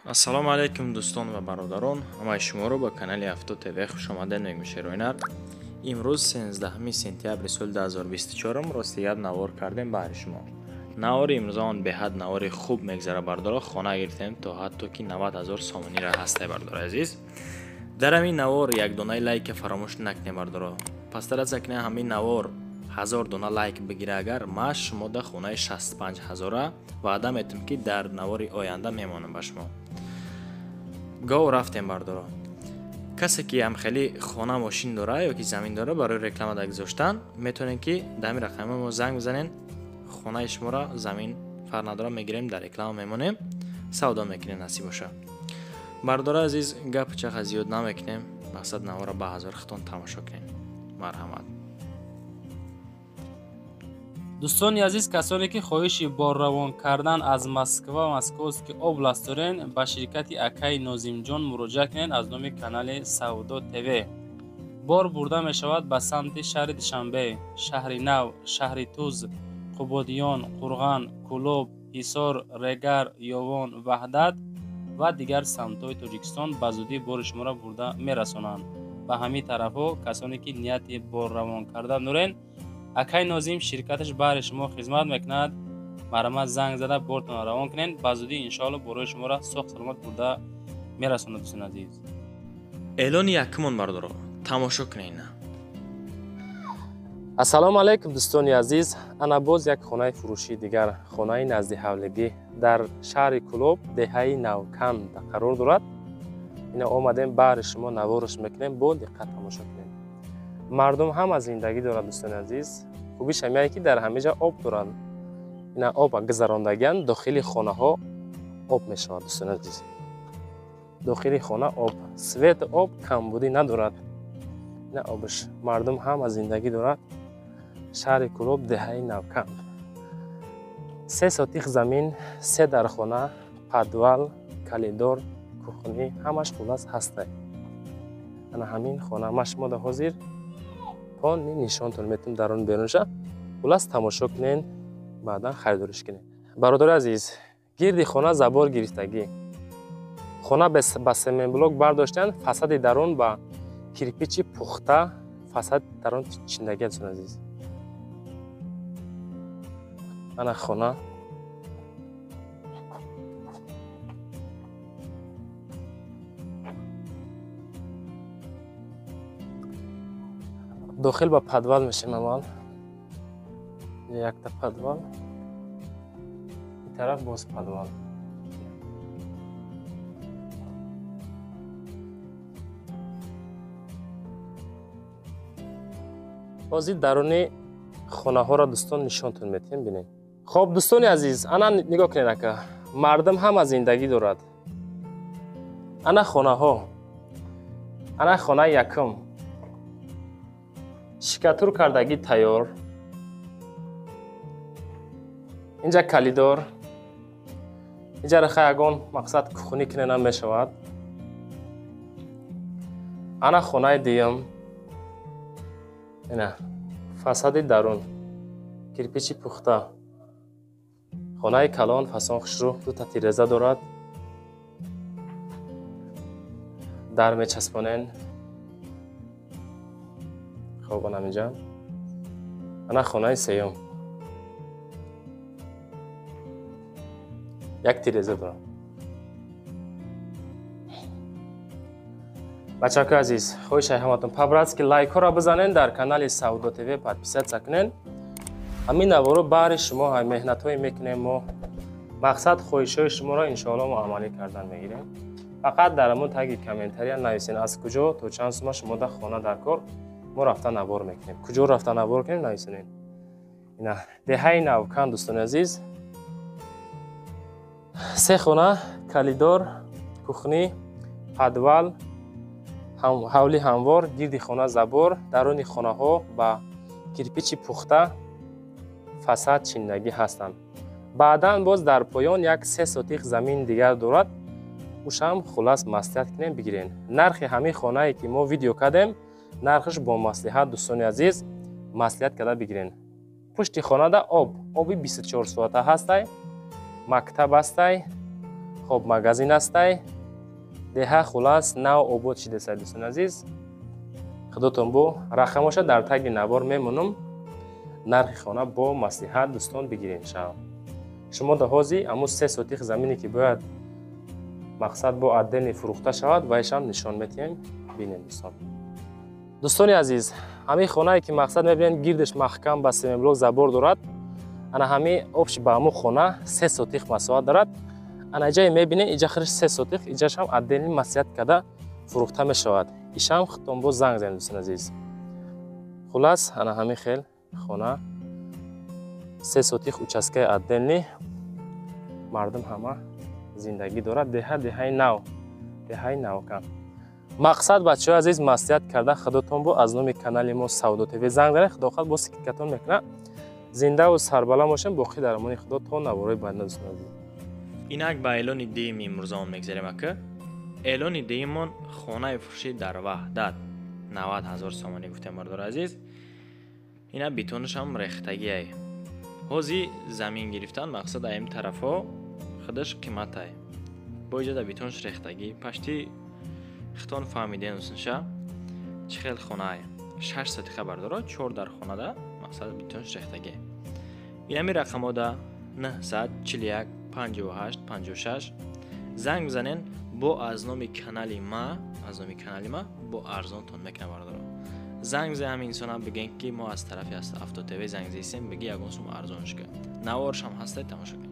Ассалому алайкум дӯстон ва бародарон, ҳамаи шуморо ба канали Авто ТВ хушомадед мегӯям. Шероинар имрӯз 13 сентябри соли 2024 рости гап навор кардем баҳри шумо. Навори имрӯзаон беҳад навори хуб мегзара бардоро. Хона гирифтем то ҳатто ки 90 ҳазор сомонира ҳастай бардоро азиз. Дар ҳамин навор як донаи лайка фаромӯш накунем бардоро. Пастараца кунем ҳамин навор 1000 дона лайк бигира, агар ма шумо да хонаи 65 ҳазора ваъда метам ки дар навори оянда мемонам ба шумо. Гов рафтем бардоро. Касе ки ҳам хеле хона мошин дора ё ки замин дора барои реклама да гузоштан, метавонед ки дар ҳамин рақами мо занг бизанед. Хонаи шуморо замин фарқ надора мегирем, дар реклама мемонем, савдо мекунем, насиб боша. Бардора азиз, гап чаха зиёд намекунем, мақсад навора ба ҳазор хитон тамошо кунем. Марҳамат. Дӯстони азиз, касоне ки хоҳиши борравон кардан аз Москва ва Московский област дорен, ба ширкати акаи Нозимҷон муроҷиат кунед аз номи канали Савдо ТВ. Бор бурда мешавад ба самти шаҳри Душанбе, шаҳри Нав, шаҳри Туз, Қубодиён, Қурған, Кӯлоб, Ҳисор, Регар, Ёвон, Ваҳдат ва дигар самтҳои Тоҷикистон ба зудӣ бори шуморо бурда мерасонанд. Ба ҳамин тарафҳо касоне ки нияти борравон кардан дорен, акай Нозим ширкаташ баҳри шумо хизмат мекунад. Марҳамат занг зада бортонро равон кунед, ба зудӣ иншоалло борои шуморо соғ саломат бурда мерасонад. Дӯстони азиз, эълони якумон бардоро тамошо кунед. Ассалому алайкум дӯстони азиз, ана боз як хонаи фурӯшии дигар, хонаи назди ҳавлигӣ дар шаҳри Кӯлоб, деҳаи Навканд қарор дорад. Ина омадем баҳри шумо навораш мекунем, бо диққат тамошо кунем. Мардум ҳама зиндагӣ дорад дӯстони азиз. Хубиш ҳамяе ки дар ҳама ҷа об доранд. Ина об гузарондагиан, дохили хонаҳо об мешавад дӯстони азиз. Дохили хона об, свет об камбудӣ надорад. Ина обш, мардум ҳама зиндагӣ дорад. Шаҳри Кӯлоб, деҳаи Навканд. 3 сотих замин, 3 дархона, подвал, калидор, кухни, ҳамаш хулас ҳастай. Ана ҳамин хона ма шумо да ҳозир пони нишонтон метум дарун берунша. Хулас тамошо кунен, баъдан харидориш кунен. Бародари азиз, гирди хона забор гирифтагӣ. Хона ба семенблок бардоштан, фасади дарун ба кирпичи пухта, фасад дарун чиндагӣ дӯстони азиз. Ана хона. Дохил ба подвал мешем аввал. Якта подвал. Ин тараф боз подвал. Ҳозир даруни хонаҳоро дӯстон нишонтон метиҳем, бинед. Хоб дӯстони азиз, ана нигоҳ кунед ака. Мардум ҳама зиндагӣ дорад. Ана хонаҳо. Ана хонаи якум. Шикатур кардагӣ тайёр. Инҷа калидор. Инҷа раха ягон мақсад кухни кунена мешавад. Ана хонаи дуюм. Ина фасади дарун, кирпичи пухта. Хонаи калон, фасон хушрӯ, дута тиреза дорад. Дар мечаспонен. Хоб, анам инҷа. Ана хонаи сеюм. Як тиреза дорад. Бачаҳои азиз, хоҳишай ҳаматон по-братски лайкҳоро бизанен, дар канали Савдо ТВ подписаться кунен. Ҳамин наворо баҳри шумо меҳнатҳое мекунем мо. Мақсад хоҳишҳои шуморо иншоалло мо амалӣ кардан мегирем. Фақат дар ҳамон таги комментария нависен аз куҷо то чанд сума шумо дар хона дар кор мо рафта навор мекунем. Куҷо рафта навор кунем нависонед. Ина деҳаи Навканд дӯстони азиз. 3 хона, калидор, кухни, подвал, ҳавли ҳамвор, гирди хона забор, даруни хонаҳо ба кирпичи пухта фасад чиндагӣ ҳастанд. Баъдан боз дар поён як 3 сотих замин дигар дорад. Ушам хулас маслиҳат кунем бигирен. Нархи ҳамин хонае ки мо видео кардем, нархаш бо маслиҳат дӯстони азиз маслиҳат карда бигирен. Пушти хонада об, оби 24 соата ҳастай, мактаб ҳастай, Хоб магазин ҳастай. Деҳа хулас нав обод шидеса дӯстони азиз. Худотон бо рақамоша дар таги навор мемонам. Нархи хона бо маслиҳат дӯстон бигирем шав. Шумо да ҳози аму 3 сотих замине ки бояд мақсад бо отдельный фурӯхта шавад, вайшам нишон метиҳем, бинем дӯстон. Дӯстони азиз, ҳамин хонае ки мақсад мебинед гирдаш маҳкам ба семенблок забор дорад. Ана ҳамин обши ба ҳамун хона 3 сотих масоҳат дорад. Ана иҷае мебинед, иҷа хириш 3 сотих, иҷашам отдельный маслиҳат карда фурӯхта мешавад. Ишам худтон боз занг занед дӯстони азиз. Хулас, ана ҳамин хел хона 3 сотих участкаи отдельный, мардум ҳама зиндагӣ дорад. Деҳа деҳаи нав, деҳаи навкан. Мақсад бачаҳои азиз маслиҳат карда худотон бо аз номи канали мо Савдо ТВ занг занед, худохоҳад бо скидкатон мекунад. Зиндаву сарбаланд бошем, боқӣ дар амони худо то навораи баъдина дӯстони азиз. Инак ба эълони дуюми имрӯзамон мегзарем ака. Эълони дуюмон хонаи фурӯшӣ дар Ваҳдат 90 000 сомонӣ гуфтем бардори азиз. Ина бетонашам рехтагиай. Ҳози замин гирифтан мақсад аим тарафҳо худаш қиматай. Бо иҷода бетонаш рехтагӣ пашти хитон фаҳмиден усунша чӣ хел хонаай. 6 сотиха бардоро 4 дар хонада мақсад бетонаш рехтагӣ. Инами рақамода 941 58 56 занг бизанен бо аз номи канали ма, аз номи канали ма бо арзонтон мекунам бардоро. Занг бизан ҳамин инсона бигӯен ки мо аз тарафи Авто ТВ занг зистем, бигӣ ягон сум арзонш ка. Наворшам ҳастай, тамошо кунед.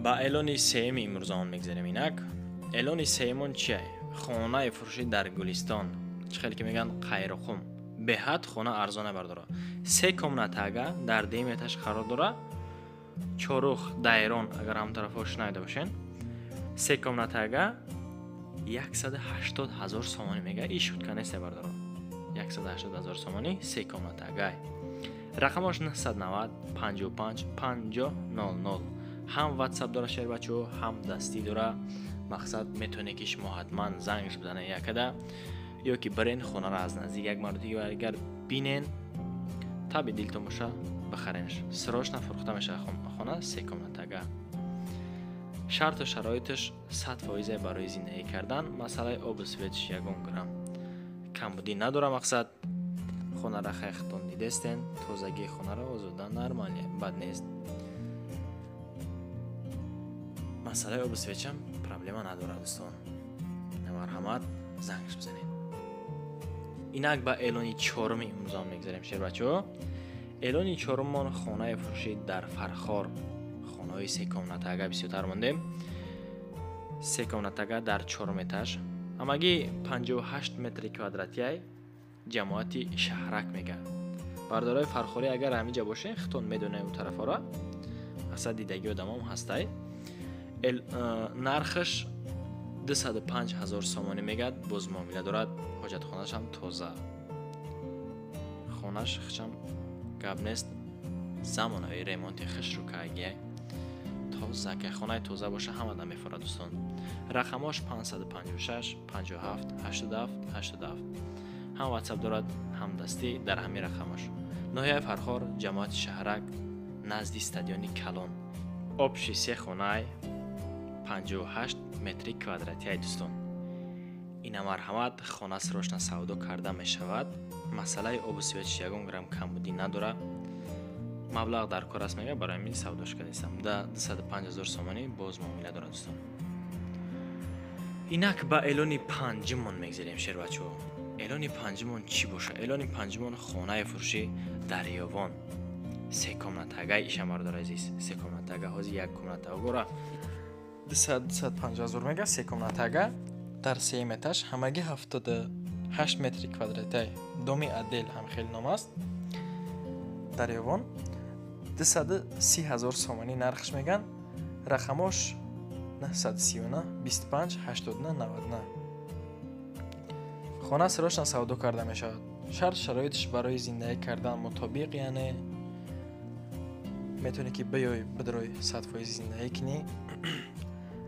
Ба эълони сеюми имрӯзамон мегзарем инак. Эълони сеюмон чие? Хонаи фурӯшӣ дар Гулистон. Чӣ хеле ки мегӯянд Қайроқум. Беҳад хона арзона бардора. 3 комнатага дар дуюм этаж қарор дора. Чорух Дайрон агар ҳам тарафҳо шунавида бошен. 3 комнатага 180 000 сомонӣ мега. Иш шутка нест бардора. 180 000 сомонӣ 3 комнатага. Рақамаш 990 55 50 00. Ҳам WhatsApp дора шербачо, ҳам дастӣ дора. Мақсад метавонед ки шумо ҳатман зангш бизанед якада ё ки бирен хонаро аз наздик як маротиба агар бинен таби дилтон боша бихаренш. Срочно фурӯхта мешавад хона 3 комнатага. Шарту шароиташ 100% барои зиндагӣ кардан. Масъалаи обу светш ягон грамм камбудӣ надора. Мақсад хонара хайхтон дидестен, тозагии хонаро озода нормале, бад нест. Масъалаи обу светшам проблема надорад дӯстон. Марҳамат зангш бизанед. Инак ба эълони чоруми имрӯзон мегзарем шербачаҳо. Эълони чоруммон хонаи фурӯшӣ дар Фархор. Хонаҳои 3 комнатага бисёртар мондем. 3 комнатага дар 4 этаж. Ҳамагӣ 58 метри квадратияй ҷамоати Шаҳрак мегӯяд. Бардораи Фархорӣ агар ҳаминҷа бошед, худтон медонед ӯ тарафҳоро. Асла дидагии одамом ҳастай. Нархаш 205 ҳазор сомонӣ мегӯяд, боз муомила дорад. Ҳоҷатхонашам тоза, хонаш хичам гап нест, замонави ремонти хушрӯ кагия, тоза ки хонаи тоза боша ҳама дам мефорад дӯстон. Рақамош 556 57 87 87, ҳам ватсап дорад, ҳам дастӣ дар ҳамин рақамош. Ноҳияи Фархор, ҷамоати Шаҳрак, назди стадиони Калон. Обши се хонай 58 метри квадратияй дӯстон. Ина марҳамат, хона срочно савдо карда мешавад. Масъалаи обу светиш ягон грамм камбудӣ надорад. Маблағ дар кор аст мега, барои ҳамин савдош кардастам. 205 ҳазор сомонӣ боз муомила дорад дӯстон. Инак ба эълони панҷумон мегзарем шербачаҳо. Эълони панҷумон чӣ боша? Эълони панҷумон хонаи фурӯшӣ дар Ёвон. Се комнатага иша бардор азиз, се комнатага, ҳозир як комнатагора 200-250 ҳазор мега, се комнатага дар сеюм этаж, ҳамагӣ 78 метри квадратиай. Доми отдел ҳам хеле ном аст. Дар Ёвон 230 ҳазор сомонӣ нархш меган. Рақамош 939 25 89 99. Хона срочно савдо карда мешавад. Шарт шароитиш барои зиндагӣ кардан мутобиқ, яъне метавонӣ ки биёй бидарои 100% зиндагӣ кунӣ.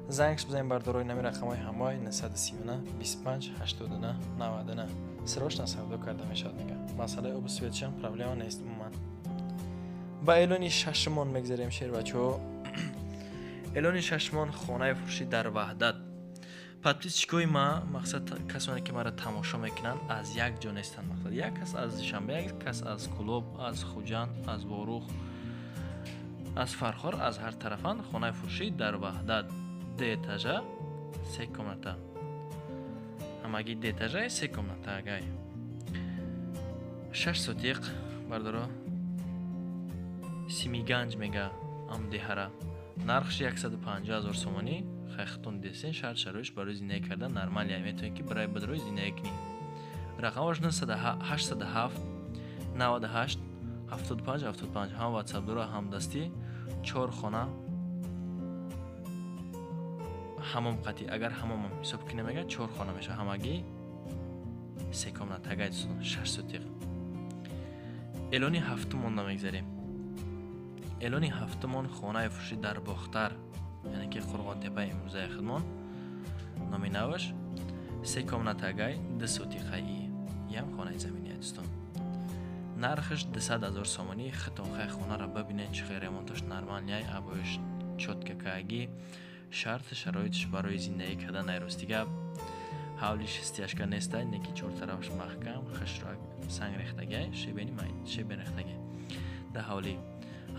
Зангш бизанем бардорои нами рақамҳои ҳамои 939 25 89 99. Срочно савдо карда мешавад мега. Масъалаи обу светшам проблема нест умуман. Ба эълони шашумон мегзарем шербачаҳо. Эълони шашумон хонаи фурӯшӣ дар Ваҳдат. Подписчикои ма, мақсад касоне ки маро тамошо мекунанд, аз як ҷо нестанд. Мақсад як кас аз Душанбе, як кас аз Кӯлоб, аз Хуҷанд, аз Ворух, аз Фархор, аз ҳар тарафанд. Хонаи фурӯшӣ дар Ваҳдат, ду этажа, се комната. Ҳамагӣ ду этажа, се комната агай. 6 сотиқ бардоро, Симиганҷ мега ам деҳара. Нархш 150 ҳазор сомонӣ. Хайхтон десен, шарт шароитш барои зиндагӣ кардан нормалия, метавонед ки барои бадарои зиндагӣ кунӣ. Рақамош 807 98 75 75, ҳам ватсап дора, ҳам дастӣ. 4 хона ҳамом қатӣ, агар ҳамомам ҳисоб кунем мега 4 хона мешавад, ҳамагӣ се комнатага 6 сотиқ. Эълони ҳафтумон намегзарем. Эълони ҳафтумон хонаи фурӯшӣ дар Бохтар, яъне ки Қурғонтепаи имрӯзаи худмон, номи наваш, се комнатагай, 2 сотиқаи, ям хонаи заминӣ дӯстон. Нархаш 200 ҳазор сомонӣ. Хитон хай хонаро бибинед, чӣ хел ремонташ нормалияй, обоиш чётко кагӣ, шарт шароитш барои зиндагӣ кардан найрости гап. Ҳавли шистияшка нестай, неки чор тарафаш маҳкам, хушро санг рехтагай, шебени шебен рехтагай. Дар ҳавлӣ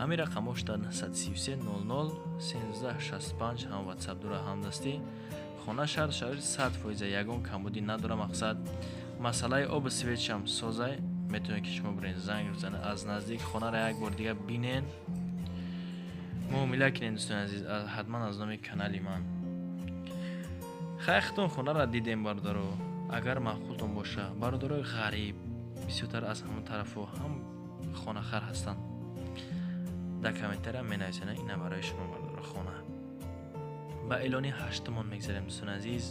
ҳамин рақамҳо дар 933 00 13 65, ҳам ватсап дора, ҳам дастӣ. Хона шарт шароит 100%, ягон камбудӣ надора. Мақсад масъалаи обу светшам созай, метавонед ки шумо бирен занг бизанед, аз наздик хонаро як бор дига бинен, муомила кунед дӯстони азиз, ҳатман аз номи канали ман. Хайхтон хонаро дидем бародаро, агар маъқултон боша, бародарои ғариб бисёртар аз ҳамон тарафҳо ҳам хонахар ҳастанд. Дар комментария менависед, ина барои шумо бародаро хона. Ба эълони ҳаштумон мегзарем дӯстони азиз.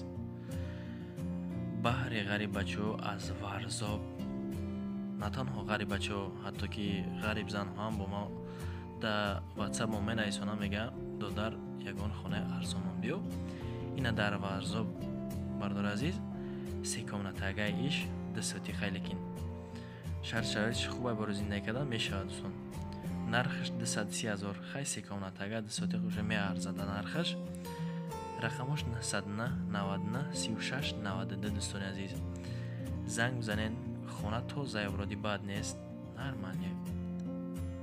Баҳри ғариббачаҳо аз Варзоб, на танҳо ғариббачаҳо, ҳатто ки ғарибзанҳо ҳам бо ма дар ватсап мо менависонанд, мега додар ягон хонаи арзонон биё. Ина дар Варзоб бардори азиз, се комнатагаи иш, 2 сотиқай, лекин шарт шароитш хубай барои зиндагӣ кардан мешавад дӯстон. Нархаш 230 ҳазор, хай се комнатага 2 сотиқ уже меарзад нархаш. Рақамош 909 99 36 92 дӯстони азиз. Занг бизанед, хона тоза, вроде бад нест, нормалия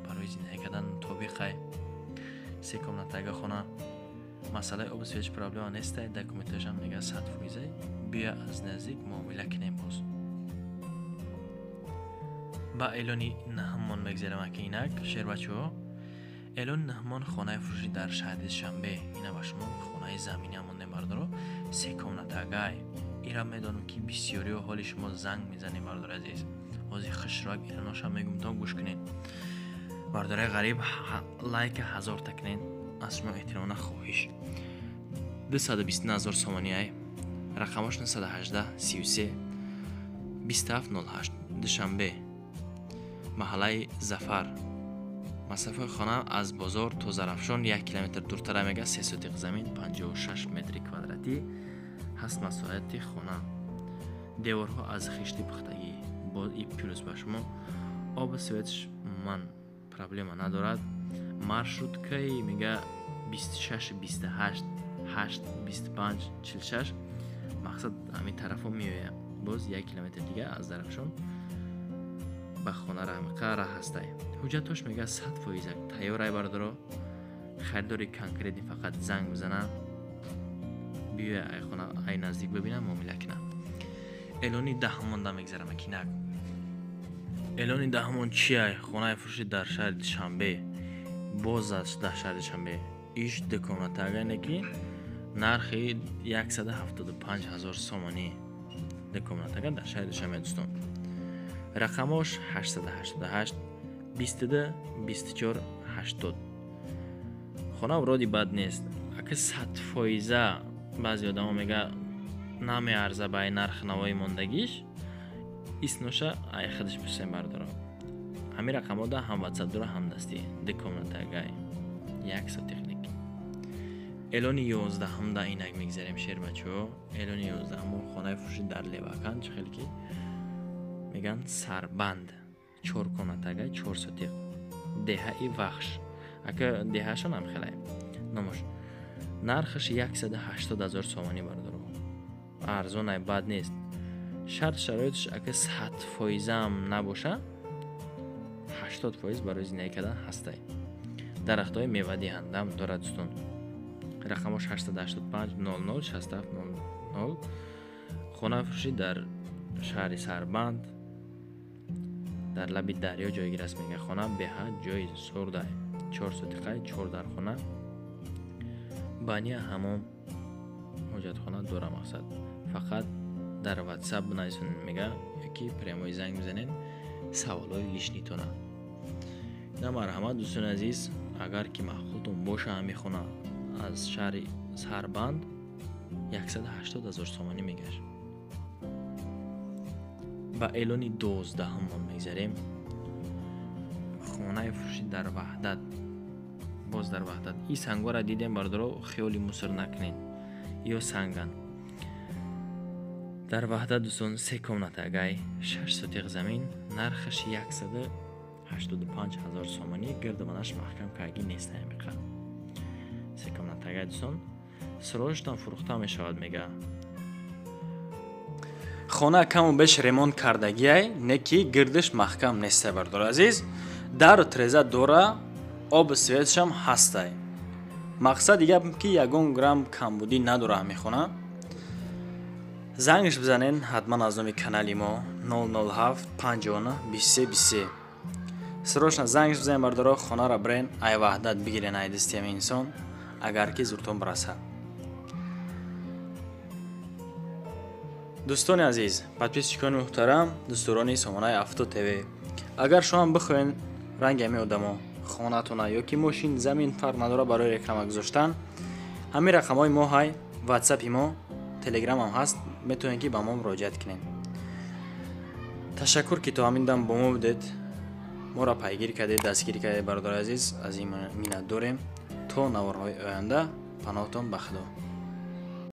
барои зиндагӣ кардан мутобиқай. Се комнатага хона, масъалаи обу свет проблема нестай, документашам мега 100%, биё аз наздик муомила кунем боз. Ба эълони наҳумон мегзарем аки инак шербачаҳо. Эълони наҳумон хонаи фурӯшӣ дар шаҳри Душанбе. Ина ба шумо хонаи заминӣ мондем бардоро, се комнатагай. Ира медонам ки бисёриҳо ҳоли шумо занг мезанем бардори азиз. Ҳозир хушроак эълоношам мегум, то гӯш кунед. Бардораи ғариб лайка 1000 та кунед, аз шумо эҳтиромона хоҳиш. 229 ҳазор сомониай. Рақамаш 918 33 27 08. Душанбе, маҳаллаи Зафар. Масофаи хона аз бозор то Зарафшон 1 километр дуртара мега. 3 сотиқ замин, 56 метри квадратӣ ҳаст масоҳати хона. Деворҳо аз хишти пухтагӣ, боз и плюс ба шумо. Об светш умуман проблема надорад. Маршруткаи мега 26 28 8 25 46, мақсад ҳамин тарафо меояд. Боз 1 километр дига аз Зарафшон ба хона рамиқа раҳ ҳастай. Ҳуҷҷатош мега 100% тайёрай бардоро. Харидори конкретни фақат занг бизана, биёя ай хона ай наздик бибина, муомила кина. Эълони даҳмонда мегзарам акинак. Эълони даҳмон чиай? Хонаи фурӯшӣ дар шаҳри Душанбе. Боз дар шаҳри Душанбе. Иш дукомнатагане ки нархи 175 000 сомонӣ. Дукомнатага дар шаҳри Душанбе дӯстон. Рақамош 888 22 24 80. Хона вроде бад нест. Ака 100% баъзе одамо мега намеарза ба ай нархи навои мондагиш. Исноша ай худаш пурсем бардоро. Ҳамин рақамода ҳам WhatsApp дора, ҳам дастӣ. Дукомнатагай. Як сотиқник. Эълони 11-ҳамда инак мегзарем шербачаҳо. Эълони 11-ҳамо хонаи фурӯшӣ дар Левакан, чӣ хеле ки меган Сарбанд. 4 комнатагай, 4 сотиқ. Деҳаи Вахш. Ака деҳаашон ҳам хелай. Номош. Нархаш 180 000 сомонӣ бардоро. Арзонай, бад нест. Шарт шароиташ ака 100% ҳам набоша, 80% барои зиндагӣ кардан ҳастай. Дарахтҳои мевадиҳандаам дорад дӯстон. Рақамош 885 00 67 00. Хонаи фурӯшӣ дар шаҳри Сарбанд, дар лаби дарё ҷойгир аст мега. Хона беҳад ҷои сурдай. 4 сотиқай, 4 дархона, баня, ҳамом, ҳоҷатхона дора. Мақсад фақат дар WhatsApp бинависонед мега, ёки прямой занг бизанед саволҳои лишнитона. На марҳамат дӯстони азиз, агар ки маъқултон боша ҳамин хона аз шаҳри Сарбанд 180 000 сомонӣ мегашт. Ба эълони 12-ҳамон мегзарем. Хонаи фурӯшӣ дар Ваҳдат, боз дар Ваҳдат. Ин сангҳоро дидем бардоро, хиёли муср накунед, ё санганд. Дар Ваҳдат дӯстон 3 комнатагай, 6 сотиқ замин, нархаш 185 000 сомонӣ. Гирдаманаш маҳкам кагӣ нест ҳамиқа. 3 комнатагай дӯстон, срочно фурӯхта мешавад мега. Хона каму беш ремонт кардагиай, не ки гирдиш маҳкам нестай бардор азиз. Дару треза дора, об светшам ҳастай. Мақсад гап ки ягон грамм камбудӣ надора ҳамин хона. Зангш бизанен ҳатман аз номи канали мо 007 59 23 23. Срочно зангш бизанен бардоро, хонаро бирен ай Ваҳдат бигирен ай дасти ҳамин инсон, агар ки зуртон бирасад. Дӯстони азиз, подписчикони муҳтарам, дӯстдорони сомонаи Авто ТВ, агар шумо бихоҳед ранги ҳамин одамо хонатона ё ки мошин, замин, фарқ надора барои реклама гузоштан, ҳамин рақамҳои мо ҳай, WhatsApp-и мо, Telegram-ам ҳаст, метавонед ки ба мо муроҷиат кунед. Ташаккур ки то ҳамин дам бо мо будед, моро пайгирӣ кардед, дастгирӣ кардед бародари азиз, аз ин миннат дорем. То наворҳои оянда, паноҳтон ба Худо.